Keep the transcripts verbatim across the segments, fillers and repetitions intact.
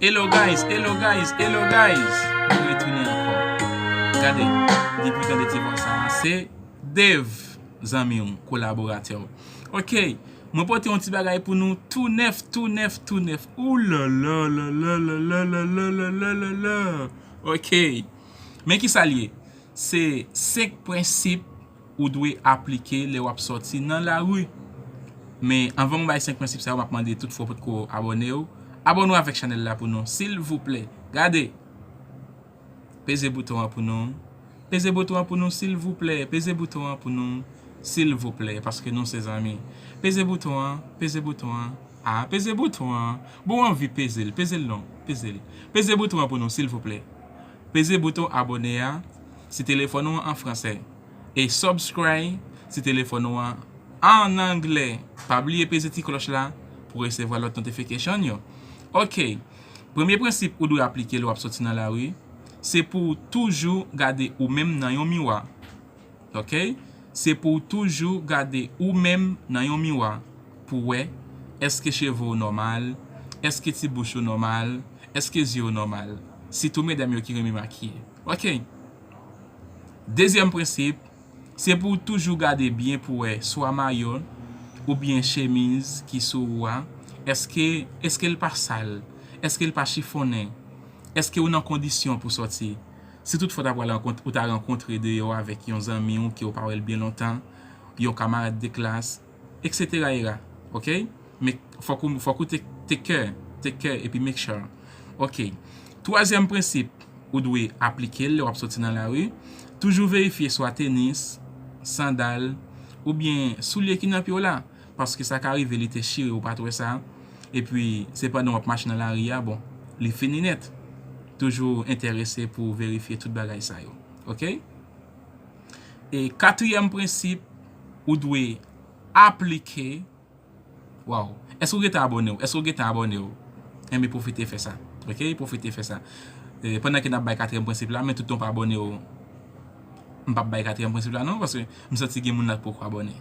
Hello guys, hello guys, hello guys. Mwen retounen ankò. Gade, depi w tande ti vwa sa a, se Dave, zanmi w, kolaboratè w. Ok, mwen pote yon ti bagay pou nou tou nèf, tou nèf, tou nèf. Oulala, lala, lala, lala, lala, lala. Ok, men ki sa l ye? Se senk prensip ou dwe aplike lè w ap sòti nan lari. Men anvan mwen bay senk prensip sa yo, m ap mande tout fwa w potko abòne w, abòne w avèk chanèl la pou nou, silvouplè. Gade! Peze bouton an pou nou. Peze bouton an pou nou, silvouplè. Peze bouton an pou nou, silvouplè, paske nou se zanmi. Peze bouton an, peze bouton an. Ah, peze bouton an. Bon, w anvi peze l, peze l non, peze l. Peze bouton an pou nou, silvouplè. Peze bouton abòne a, si telefòn ou an an fransè. E subscribe, si telefòn ou an an anglè. Pa bliye peze ti klòch la pou resevwa lòt notification yo. Ok, premye prensip ou dwe aplike lè w ap sòti nan lari, se pou w toujou gade ou menm nan yon miwa. Ok, se pou w toujou gade ou menm nan yon miwa pou wè èske cheve w nòmal, èske ti bouch ou nòmal, èske zye w nòmal. Sitou medam yo ki renmen makiye. Ok, dezyèm prensip, se pou w toujou gade byen pou wè swa mayo oubyen chemiz ki sou ou a, èske, èske l pa sal, èske l pa chifonnen, èske w nan kondisyon pou sòti. Si toutfwa w ta pral rankont-, ou ta rankontre deyò avèk yon zanmi w ke w pa wè l byen lontan, yon kamarad de klas, et cetera era. Ok? Men fòk ou, fòk ou take, take care, take care epi make sure. Ok. Twazyèm prensip ou dwe aplike l lè w ap sòti nan lari, toujou verifye swa tenis, sandal, oubyen soulye ki nan pye w la, paske sa ka rive li te chire, ou pa t wè sa, epi se pandan w ap mache nan lari a, bon, li fini nèt. Toujou enterese pou w verifye tout bagay sa yo. Ok? E katriyèm prensip ou dwe aplike. Waw. Èske w gentan abòne w? Èske w gentan abòne w? Enben, pwofite fè sa. Ok? Pwofite fè sa. E, pandan ke n ap bay katriyèm prensip la, men tout tan w pa abòne w, m p ap bay katriyèm prensip la non, paske m santi gen moun la k poko abòne.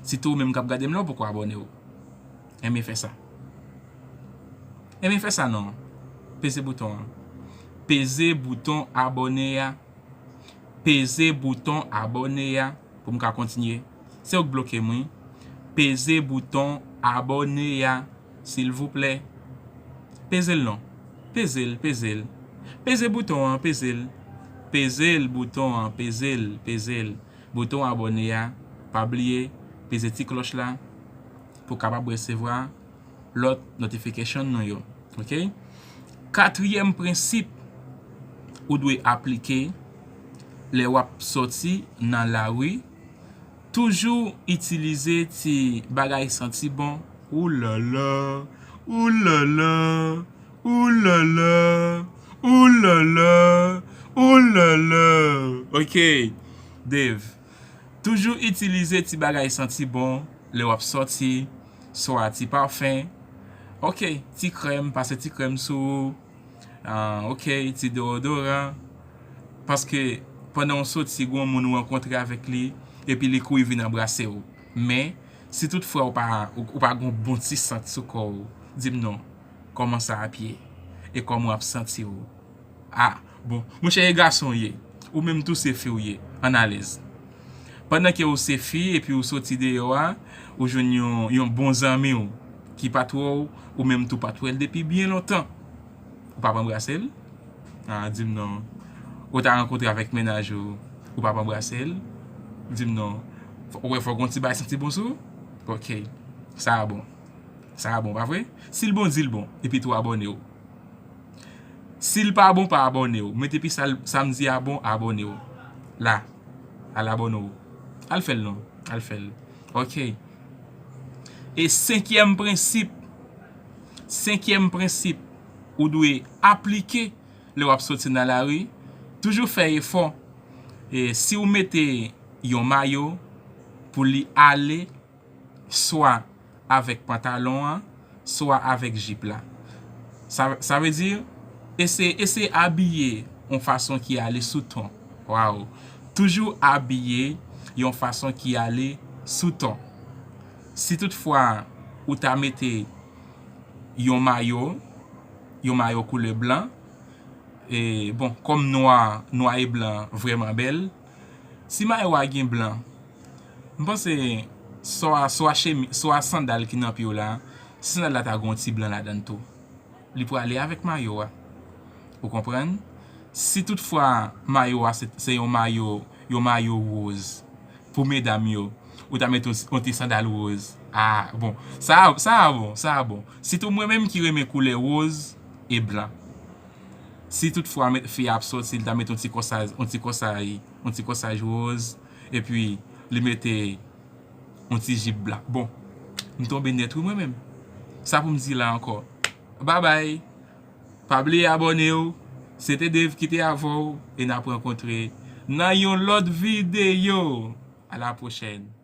Sitou ou menm k ap gade m la, ou poko abòne w. Enben, fè sa. Enben, fè sa non. Peze bouton an. Peze bouton abòne a. Peze bouton abòne a pou m ka kontinye. Se ou k bloke m, wi. Peze bouton abòne a, silvouplè. Peze l non. Peze l, peze l. Peze bouton an, peze l. Peze l, bouton an, peze l, peze l. Bouton abòne a, pa bliye, peze ti klòch la pou w kapab resevwa lòt notification nou yo. Ok? Katriyèm prensip ou dwe aplike lè w ap sòti nan lari, toujou itilize ti bagay santi bon. Oulala, oulala, oulala, oulala, oulala. Ok, Dave. Toujou itilize ti bagay santi bon lè w ap sòti, swa ti pafen. Ok, ti krèm, pase ti krèm sou ou. Ah, ok, ti deodoran. Paske pandan w sòti, gen yon moun ou rankontre avèk li, epi li kouri vin anbrase w. Men, si toutfwa ou pa, ou, ou pa gen yon bon ti sant sou kò w, di m non, kòman sa ap ye? E kòman w ap santi w? Ah, bon, monchè, e gason w ye. Ou menm tou se fi w ye. Ann alèz. Pandan ke ou se fi epi ou soti deyò a, ou jwenn yon, yon bon zanmi w ki pa t wè w, ou menm tou pa t wè l depi byen lontan. Ou p ap anbrase l? Ah, di m non. Ou ta rankontre avèk mennaj ou, ou p ap anbrase l? Di m non. Fò, ou wè fò gon ti bagay santi bon sou ou? Ok. Sa a bon. Sa a bon, pa vre? Si l bon, di l bon. Epi tou abòne w. Si l pa bon, pa abòne w. Mete pi sa l, sa m di a bon, abòne w. La. Al abòne w. Al fè l non. Al fè l. Ok. E senkyèm prensip. Senkyèm prensip ou dwe aplike lè w ap soti nan lari. Toujou fè efò. E si w mete yon mayo pou li ale, swa avèk pantalon an, swa avèk jip la. Sa, sa vle di, eseye, eseye abiye yon fason ki ale sou ton. Waw. Toujou abiye yon fason ki ale sou ton. Si toutfwa ou ta mete yon mayo, yon mayo koulè blan. E bon, kòm nwa, nwa e blan vrèman bèl, si mayo a gen blan, m panse swa, swa chemi, swa sandal ki nan pye w la, si sandal la ta gen yon ti blan ladan l tou, li prale avèk mayo a. Ou konprann? Si toutfwa mayo a se, se yon mayo, yon mayo woz pou medam yo, ou ta met yon, yon ti sandal woz. Ah, bon. Sa, sa a bon, sa a bon. Sitou mwen menm ki renmen koulè woz e blan. Si toutfwa met, fi a ap sòti, li ta met yon ti kòsaj, yon ti kòsaj, yon ti kòsaj woz, epi li mete yon ti jip blan. Bon, m tonbe nèt wi mwen menm. Sa pou m di la ankò. Babay. Pa bliye abòne w. Se te Dave ki te avè w e n ap rankontre nan yon lòt videyo. A la pwochèn.